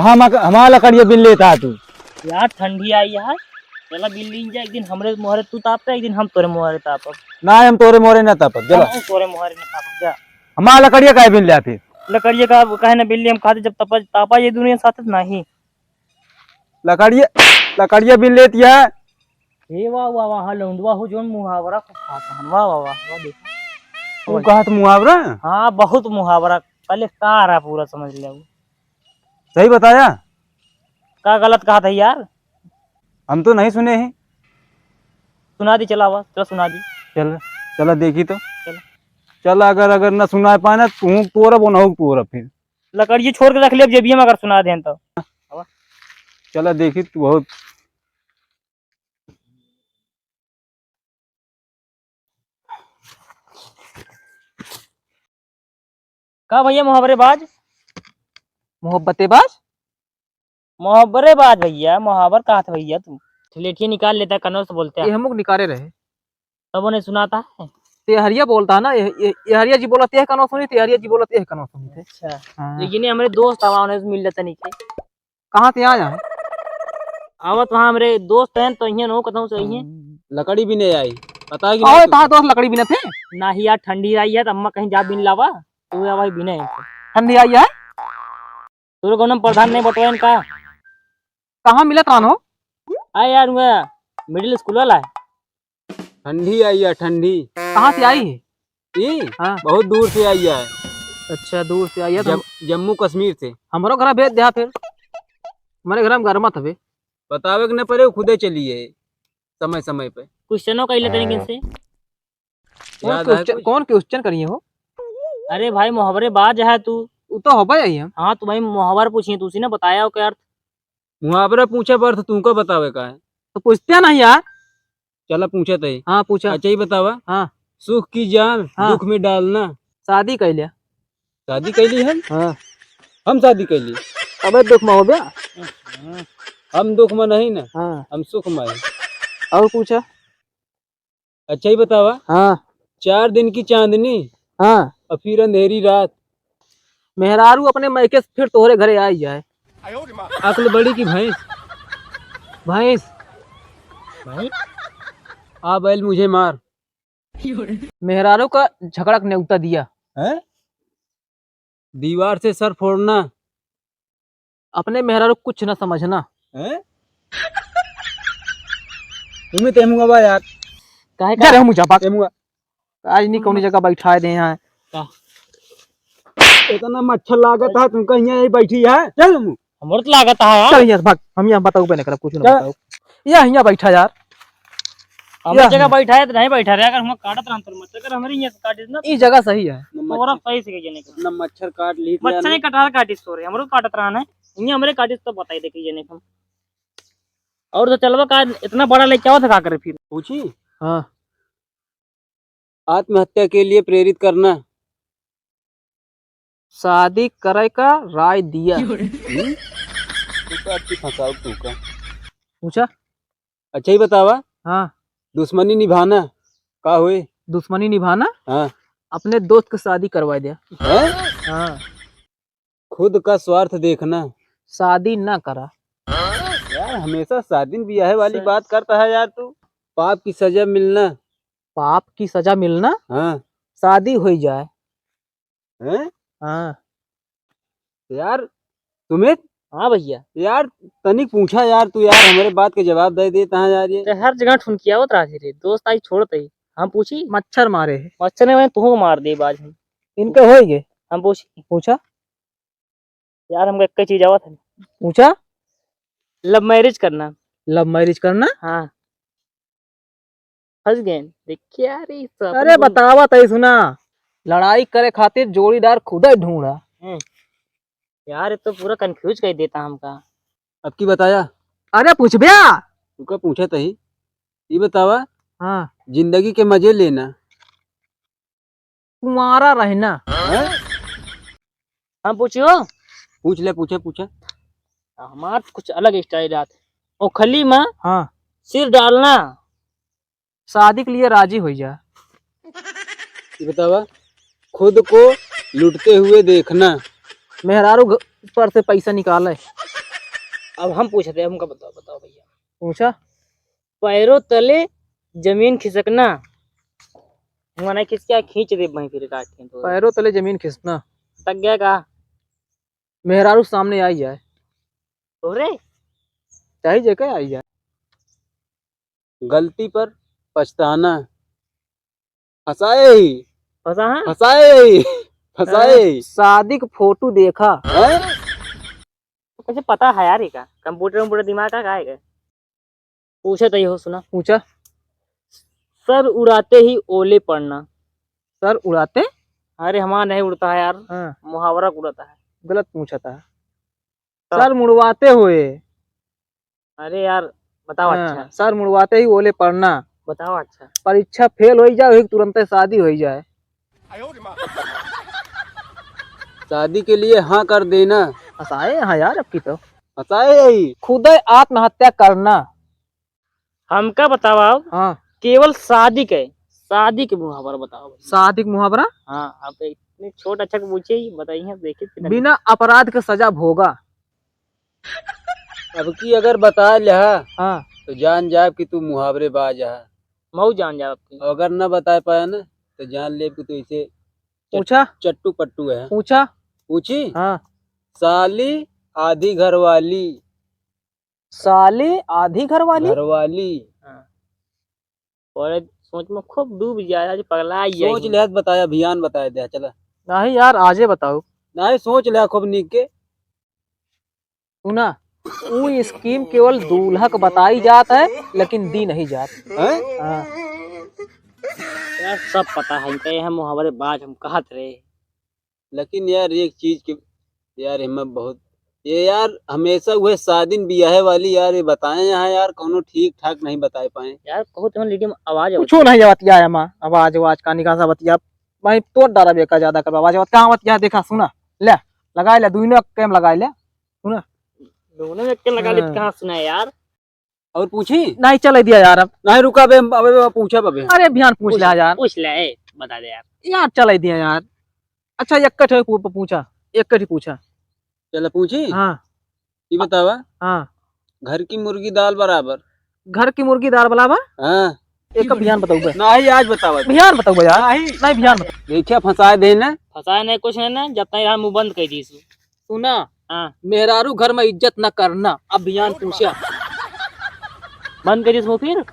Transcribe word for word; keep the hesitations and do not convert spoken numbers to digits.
हम, हमार लकड़िया बिन लेता है तू। यार, ठंडी आई है, चला बिन लीन जा, एक दिन हमरे मोहरे तू ताप, एक दिन हम तोरे मोहरे तापब। ना, हम तोरे मोहरे ना तापब, चला। हम तोरे मोहरे ना तापब, जा। हमार लकड़िया काहे बिन ले फिर? लकड़िया का काहे ना बिन ले, हम खाते जब तापा, तापा ये दुनिया साथ नहीं। लकड़िया, लकड़िया बिन लेती है। हे वाह, वाह, वाह, हाँ, लौंडवा हो, जौन मुहावरा को खात हन, वाह, वाह, वाह, वाह, देखा। तू कहत मुहावरा? हाँ, बहुत मुहावरा, पहले का रहा पूरा समझ ले। सही बताया? का गलत कहा था यार? हम तो नहीं सुने ही। सुना दी, चला आवा, चला सुना दी। चल, चला देखी तो। चल। चला, अगर, अगर ना सुना पाए ना, तू तोरा बनाऊ तोरा फिर। लकड़िए छोड़ के रख ले, अब जेबिया में अगर सुना दें तो। चला देखी तू बहुत। का भैया मोहब्बरेबाज? मोहब्बतेबाज? मोहब्बरेबाज भैया, मोहब्बर कहा था भैया तू? ठेलेठिया निकाल लेता है, कनों से बोलते हैं। ये हमको निकाले रहे। तब उन्हें सुनाता है। तेहरिया बोलता है ना, ये, ये, ये हरिया जी बोलत, ये कनों सुनी, तेहरिया जी बोलत, ये कनों सुनी थे। अच्छा। हाँ। लेकिन ये हमारे दोस्त आवा, उन्हें मिल लेता नहीं के। कहाँ से आया है? आवत वहाँ हमरे दोस्त हैं, तो इहें हो, कतहूँ से इहें। लकड़ी बिने आई, पता है कि ओए, नहीं तहार दोस्त लकड़ी बिनत है? नाही यार, ठंडी आई है, तो अम्मा कहीं जा बिन लावा, तू आवा बिने। ठंडी आई है? तोरे कौनो प्रधान नहीं बटवाइन का? कहाँ मिलत रहन हो? आ यार, वह मिडिल स्कूल वाला है। ठंडी आई है, ठंडी। कहाँ से आई है? ई? हाँ। बहुत दूर से आई है। अच्छा, दूर से आई है तो जम-, जम्मू कश्मीर से। हमरो घर भेज द्या फिर। हमारे घर में गरमत हवे। बतावे के न पड़े, वो खुदे चली है समय समय पे। क्वेश्चनो कइले तनी किन से। कौन याद आए question, कुछ? कौन question करिए हो? अरे भाई, मोहब्बरेबाज है तू। उ तो होबे ही हम। हाँ, तो भाई मोहब्बर पूछिए, तू उसी ने बताया हो क्या अर्थ? मुहावरा पूछे पर अर्थ तुमको बतावे का है? तो पूछते नहीं यार। चला पूछे तही। हाँ, पूछा। अच्छा, ये बतावा। हाँ। सुख की जान हाँ। दुख में डालना। शादी कैले। शादी कैली हम? हाँ। हम शादी कैली। अबे दुख में हो गया। हम दुख में नहीं ना। हाँ। हम सुख में है। और पूछा। अच्छा, ये बतावा। हाँ। चार दिन की चांदनी हाँ। और फिर अंधेरी रात। मेहरारू अपने मायके से फिर तोहरे घरे आई जाए। अक्ल बड़ी की भैंस। भैंस। भाई, आ बैल मुझे मार। मेहरारू का झगड़ा का न्योता दिया। हैं? दीवार से सर फोड़ना। अपने मेहरारू कुछ न समझना। हैं? तुम्हें तेमुआ बा यार। काहे जा का? रहे मुझे बात। तेमुआ। आज नहीं कौनी जगह बैठा दे हैं। का? इतना मच्छर लागत है, तुमका यहाँ यही बैठी है। चल मु। हमरो तो लागत है यार। चल यहाँ से भाग, हम यहाँ बताऊ पे नहीं करब, कुछ ना चल। बताऊ। यह यहाँ बैठा यार। हम यह जगह यहाँ। बैठा है तो नहीं बैठा रहे, अगर हम काटत रहन तो मत, अगर हमारी यहाँ से काटे ना। ई जगह सही है। न तोरा मच्छर, सही से कहिए नहीं। न मच्छर काट ली मच्छर नहीं, कटहर काटिस तोरे, हमरो काटत रहन है। इन्हें हमरे काटिस तो बताई दे कहिए नहीं हम। और तो चलवा का इतना बड़ा लेके आओ था का करे फिर? पूछी? हाँ। आत्महत्या के लिए प्रेरित करना। शादी करे का राय दिया। हम्म? तू तो अच्छी फंसाओ तू का। पूछा? अच्छा ही बतावा। हाँ। दुश्मनी निभाना का होए? दुश्मनी निभाना? हाँ। अपने दोस्त के शादी करवा दिया। हैं? हाँ। खुद का स्वार्थ देखना। शादी ना करा। यार, हमेशा शादी ब्याह वाली स- बात करता है यार तू। पाप की सजा मिलना। पाप की सजा मिलना? हाँ। शादी हो जाए। हैं? हाँ। यार, सुमित? हाँ भैया। यार, तनिक पूछा यार तू यार, हमारे बात के जवाब दे देता है यार ये। ते हर जगह ठुनकियावत रहा रे, दोस्त आई छोड़त ही। हम पूछी? मच्छर मारे है। मच्छर ने मैं तुहू मार दे बाज हम। इनका होई गे? हम पूछी? पूछा? यार, हमका एक चीज आवत है। पूछा? Love marriage करना। Love marriage करना? हाँ। फंस गए। देखिए यार, ये सब अरे अपन को बतावा तई सुना, लड़ाई करे खातिर जोड़ीदार खुदे ढूंढा। हम्म। यार, ये तो पूरा confuse कर देता हमका। अब की बताया? अरे पूछब्या। तुका पूछा तही। ये बतावा। हाँ। जिंदगी के मजे लेना। कुंवारा रहना। हैं? हम पूछियो? पूछ ले, पूछे, पूछे। हमार तो कुछ अलग style रहत। ओखली में हाँ। सिर डालना। शादी के लिए राजी हो जा। ये बतावा, खुद को लुटते हुए देखना। मेहरारू घ-, पर से पैसा निकाले। अब हम पूछते हैं, हमका बताओ, बताओ भैया। पूछा। पैरों तले जमीन खिसकना। मने खिसका खींच दे भाई, फिर का खींच दे? पैरों तले जमीन खिसकना। तक गया का? मेहरारू सामने आई जाए। तोरे? चाहे जेके आई जाए। गलती पर पछताना। फंसाए ही। फंसा है? फंसाए ही। फंसाए ही। शादी के फोटो देखा। हैं? तो कैसे पता है यार, ये का कंप्यूटर वम्प्यूटर दिमाग का, का है का? पूछा तो ये हो, सुना। पूछा। सर उड़ाते ही ओले पड़ना। सर उड़ाते? अरे हमारा नहीं उड़ता है यार। हाँ। मुहावरा उड़ाता है। गलत पूछा था। तो? सर मुड़वाते हुए। अरे यार, बताओ। हाँ, अच्छा। सर मुड़वाते ही ओले पड़ना। बताओ अच्छा। परीक्षा फेल होई जाए, वही तुरंते शादी होई जाए। शादी के लिए हाँ कर देना। फंसाए हाँ यार, अब की तो। फंसाए यही। खुदे आत्महत्या करना। हमका बताओ। हाँ। केवल शादी के, शादी के मुहावरा बताओ। शादी के मुहावरा? हाँ, आप इतने छोट अच्छा के पूछे ही, बताइए, देखिए कितना। बिना अपराध के सजा भोगा। अब की अगर बता लिहा, हाँ। तो जान जाब कि तू मुहावरेबाज है। मऊ जान जाब आपकी। और अगर न बता पाया ना, तो जान लेब कि तू इसे चट-, पूछा? चट्टू पट्टू है। पूछा? पूछी? हाँ। साली आधी घरवाली। साली आधी घरवाली? घरवाली। हाँ। और सोच में खूब डूब जाए, आज पगला ही सोच जाएगी। ले, बताया, अभियान बताया दे, चला। नहीं यार, आजे बताओ। नहीं, सोच ले खूब नीक के। सुना, ऊ स्कीम केवल दूल्हा के बताई जात है, लेकिन दी नहीं जात। हैं? हाँ। यार, सब पता है इनका, ये हम हमारे बात हम कहत रहे। लेकिन यार, एक चीज के यार, हिम्मत बहुत, ये यार, हमेशा वह शादी बियाहे वाली यार, ये बताए यहाँ यार, कौनो ठीक ठाक नहीं बताए पाए। यार, कहूँ तो लेकिन आवाज आवत कुछो है। नहीं आवत यार, एमा आवाज, आवाज का निकासा बतिया, भाई, तोड़ डारा बेका ज्यादा कर आवाज आवत, कहाँ आवत यार, देखा, सुना, ले, लगाए ले, दुइनो कैम लगाए ले। सुना? दोनों में के लगा ले, हाँ। कहाँ सुना है यार? और पूछी? नहीं, चले दिया यार अब। नहीं, रुका बे, अबे, अबे पूछा बे। अरे, बिहान पूछ पूछ, ले यार। पूछ ले, ए, बता दे यार। यार, चले दिया यार। अच्छा, एक कट है, पू-, पूछा, एक कट ही पूछा। चला पूछी? हाँ। ये बतावा। हाँ। घर की मुर्गी दाल बराबर। घर की मुर्गी दाल बराबर? हाँ। एक बिहान बताऊबे। नहीं, आज बतावा। बिहान बताऊबे यार। नहीं। नहीं, बिहान बता। देखिया, फंसाए दे ना। फंसाए नहीं, कुछ नहीं ना, जब तक यार मुंह बंद कर दी सु। सुना? हाँ। मेहरारू घर में इज्जत न करना। अब बिहान पूछा। बंद करिस मुंह फिर?